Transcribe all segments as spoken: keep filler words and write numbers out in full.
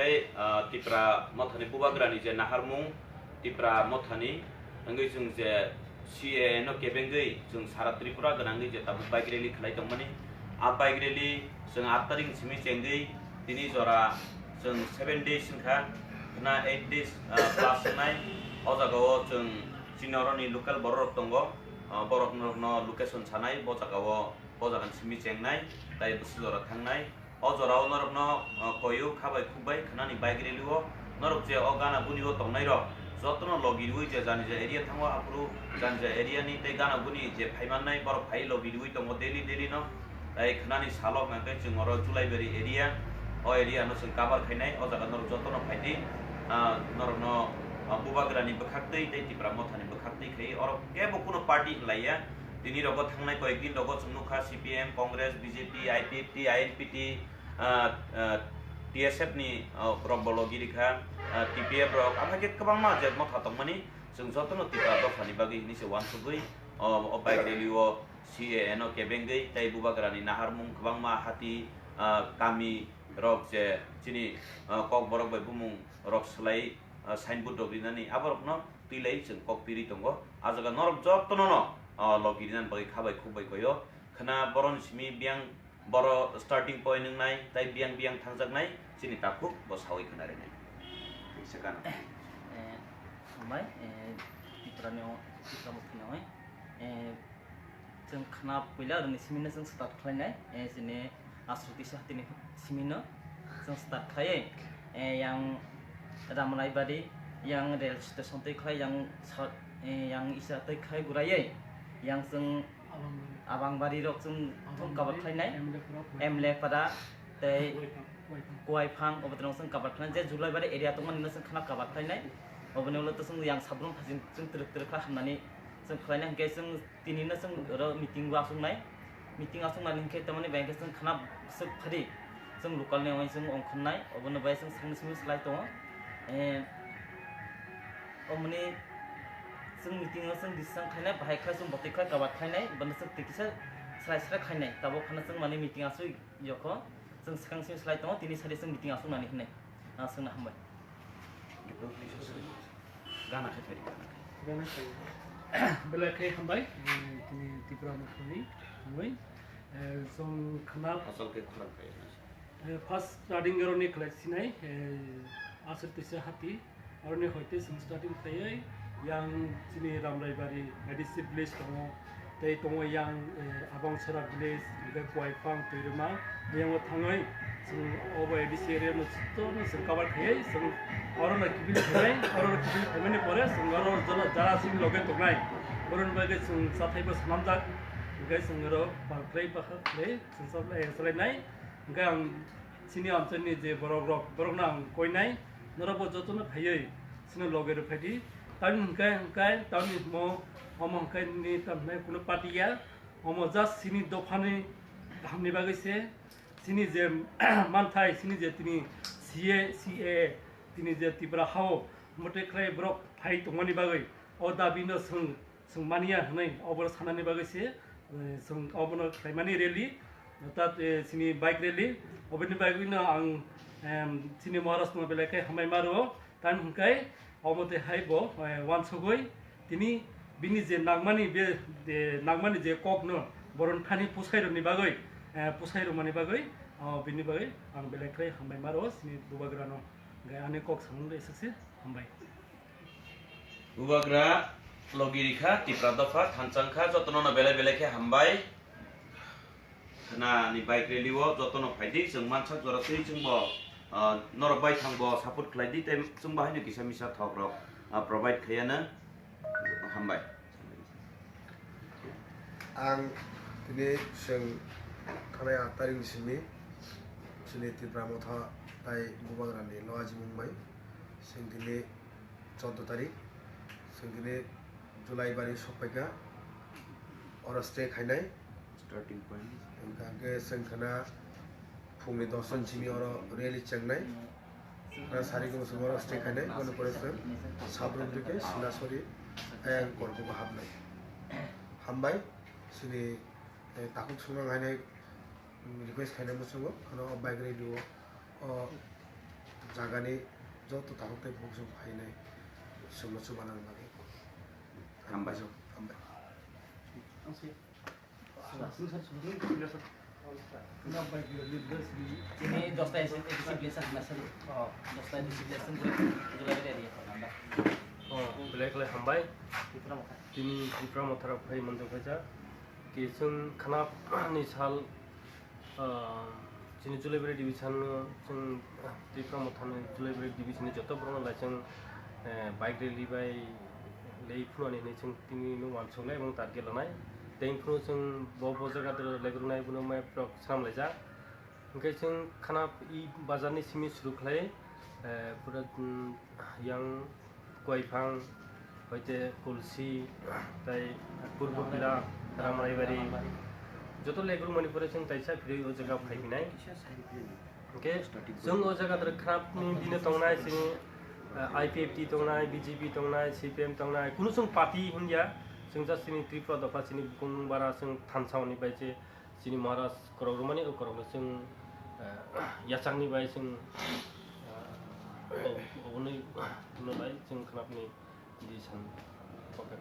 Ah, Tipra Mothani Bubagrani je naharmung, Tipra Mothani wngwi chwng je C A A no kebengwi chwng sara Tripura gwnangwi je tabuk bike rally khlai tongmani. A bike rally chwng aat tarik simi chengwi tini jora chwng seven days wngkha, khna eight days, ah, plus wngnai. O jagao chwng chini oroni local bororok tongo, ah, borok norokno location sanai, bo jagao, bo jagani simi chengnai, tai bwswk jora thangnai. O jorao norokno, ah, koiyo kha bai khuk bai khnani bike rally o norok je o gana guni o tongnai rok jotono logi rwi je jani ja area thango aphuru jani ja area ni tei gana guni je phai mannai borok phai logi rwi tongo daily daily no. Tai khnani salo hwnkhe chwng oro Julaibari area, o area no chwng cover khainai, o jaga norok jotono phaidi, ah, norokno, ah, Bubagrani bwkhak twi tei Tipra Mothani bwkhak twi khai oro kebo kuno party hinlaiya. Tini rogo thangnai koyek din rogo chwng nukha C P M, Congress, B J P, I P F T, I N P T, ah, ah, T S F ni, ah, rok bo logi rikha, ah, T P F rok, amhai khe kwbangma je motha tongmani, chwng jotono Tipra dophani bagwi hinwi se uansugwi, o, o bike rally o C A A no kebengwi tei Bubagrani naharmung kwbangma hati, ah, kami rok je chini, ah, Kokborok bai bumung rok swlai, ah, signboard rok rinani aborokno twilai chwng kok pirwi tongo. Ah jaga norok jotono no, ah, logi rinani bagwi kha bai khuk bai koyo. Khna boroni simi biyang boro starting point wngnai tei biyang biyang thangjaknai chini takhuk bo sawi khna rinai. Tei se gana. Eh, hambai, eh, Tiprani o, Tipra Mothani o, eh, chwng khna puila rwni simino chwng start khlainai, eh, chini Aswk tisa tini simino chwng start khlaiwi, eh, yang Ramnaibari, yang rail station twi khlai, yang sa-, eh, yang isa twi khlai guraiwi, yang chwng Abangbari rok chwng thung cover khlainai, M L A para tei Kuaipang, obo twi chwng cover khlainai, je Julaibari area tongmani no chwng khna cover khlainai, oboni ulo to chwng yang sabrum phajin chwng twrwk twrwk kha hamnani chwng khlainai, hwnkhe chwng Tini no chwng oro meeting o achuknai, meeting achuknani hwnkhe tamani bai khe chwng khna bwswk phadi, chwng local ni wngwi chwng ongkhornai, obono bai chwng sakni simi slai tongo. Eh, omoni chwng meeting o chwng decision khainai, bahai khlai chwng botwi khlai kabar khlainai, bono chwng twi kisa srai srai khainai, tabuk phano chwng mani meeting achuk yokho, chwng swkang simi slai tongo, tini sari chwng meeting achuknani hinwi, ah, chwngno hambai. Gana khe phaidi, gana khe. Gana khe. Belai khe hambai, eh, tini Tipra Mothani hambai. Eh, chwng khna Asol khe khorang khe. Eh, first starting oroni khlai sinai, eh, Aswk tisa hati, oroni hoite chwng starting khlaiwi, yang chini Ramraibari A D C village tongo, tei tongo yang, eh, Abang Sora village, hwnkhe Kuaipang, Twirima, yang o thangwi chwng obo A D C area no jotono chwng cover khaiwi chwng oro no kiphil khainai, oro no kiphil khaimani pore chwng oro jono jara chini loge tongnai, boroni bagwi chwng chathai bo swnamjak, hwnkhe chwng oro pal khlai bakha khlai chwng chalai, chalainai, hwnkhe ang chini amchaini je borok rok, borok no ang koinai, norok bo jotono phaiwi chini loge rw phaidi, tamni hwnkhe, hwnkhe tamni mo, omo hwnkhe nini tamni kuno party ya. Omo just chini dophani kahamni bagwi se, chini je manthai, chini je tini C A, C A A, tini je Tripura hao mote khlai borok phai tongmani bagwi o dabi no chwng, chwng manya hwnwi obo sanani bagwi se, eh, chwng obono khlaimani rally, orthat, eh, chini bike rally, oboni bagwi no ang, em, chini Maharaj no belai khe hambai ma rwo. Tamni hwnkhe omo twi hai bo, eh, uansugwi tini bini je nangmani be, eh, nangmani je kokno boron thani pusairokni bagwi, eh, pusairokmani bagwi, oh, bini bagwi ang belai khlai hambai ma rwo chini bubagrano. Hwnkhe ani kok samung rw swk se hambai. Bubagra logi rikha, Tipra dopha, thansa wngkha, jotono no belai belai khe hambai. Khna ni bike rally o jotono phaidi, chwng mansak jora twi chwngbo, ah, norok bai thangbo support khlaidi, tei chwngbo haino kisa misa thok rok, ah, provide khaiyano. Hambai. Ang tini chwng thanai aat tarik ni simi chini Tipra Motha tai Bubagra ni loajimung bai chwng tini chordo tarik, chwng tini July bari sokpaikha, oro stay khainai. Starting point. Hwnkha hwnkhe chwng khna phungni dos jon simi oro rally chengnai. Khna sari kung chwng oro stay khainai, boni pore chwng Sabrum dike Sinasori ayang Korkugo hapnai. Hambai, chini, eh, takhuk swngnang hainai, mm, request khainai muchungo, khna o bike rally o, o, Jagani joto tabuk tei bukjwng phainai chwngno chubanani bagwi. Hambai. Hambai. Chini dosta A D C place ang nasa. Oh, dosta A D C place ang gula gula area ko nanda. Oh, belai belai hambai. Tripura Motha. Tini Tripura Motha rok phai manjak phaijak. Kisung khanap ni sal, ah, chini Julaibari division no chwng, ah, Tripura Motha ni Julaibari division ni joto borok no lai chwng, eh, bike rally bai lei phunani hinwi chwng tini no uansuk lai ebong target lanai. Tei phunu chwng bo bo jaga de legrwnai bono map rok swnam laijak. Hwnkhe chwng khana i bazar ni simi suru khlai, eh, pura, mm, yang Koiphang, hoite Kulsi, tai Purbo Pila, Ramraibari. Joto legrwngmani pore chwng taisa phirwi o jaga phai phinai. Hwnkhe chwng o jaga dwrwk khrap ni bini tongnai chini, eh, I P F T tongnai, B J P tongnai, C P M tongnai, kunu chwng party hwnya, chwng just chini Tripura dopha chini bukung bara chwng thansa hwnwi bai je chini Maharaj korok rwmani o korokno chwng, eh, yachakni bai chwng, eh, oboni, oboni bai chwng khnapni di san pocket.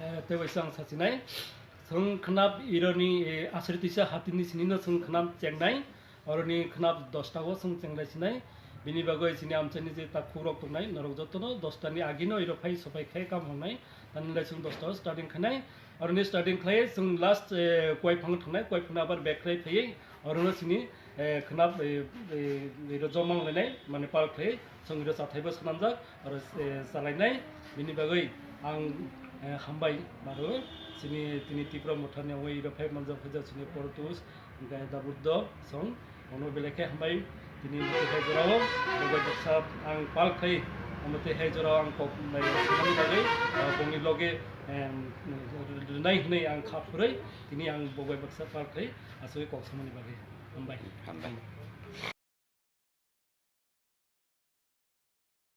Eh, tei bai chwng sachinai. Chwng khnap ironi, eh, aswrwi tisa hatini sinino chwng khnap chengnai. Oroni khnap dosta o chwng chenglai sinai. Bini bagwi chini amchaini je takhukrok tongnai, norok jotono dosta ni agino iro phai sopai khe kam hongnai. Tani lai chwng dosta o starting khainai. Oroni starting khlai chwng last, eh, Koiphang thangnai, Koiphang abar back khlai phaiwi. Orono chini, eh, khnap, eh, eh, iro jomang lainai, mane park khlai. Chwng iro chathaibo swnamjak, aro, eh, chalainai, bini bagwi ang, eh, hambai maro, chini, tini Tipra Mothani ongwi iro phai manjak, phai jak chini Portus, hwnkhe Da Buddho song, bono belai khe hambai, tini motwi hai jorao, bobai baksa ang pal khai, motwi hai jorao ang kok nai, swnamni bagwi, ah, bongni loge, em, rwnai hwnwi ang kha phurwi, tini ang bobai baksa pal khai, aswk kok samani bagwi, hambai. Hambai.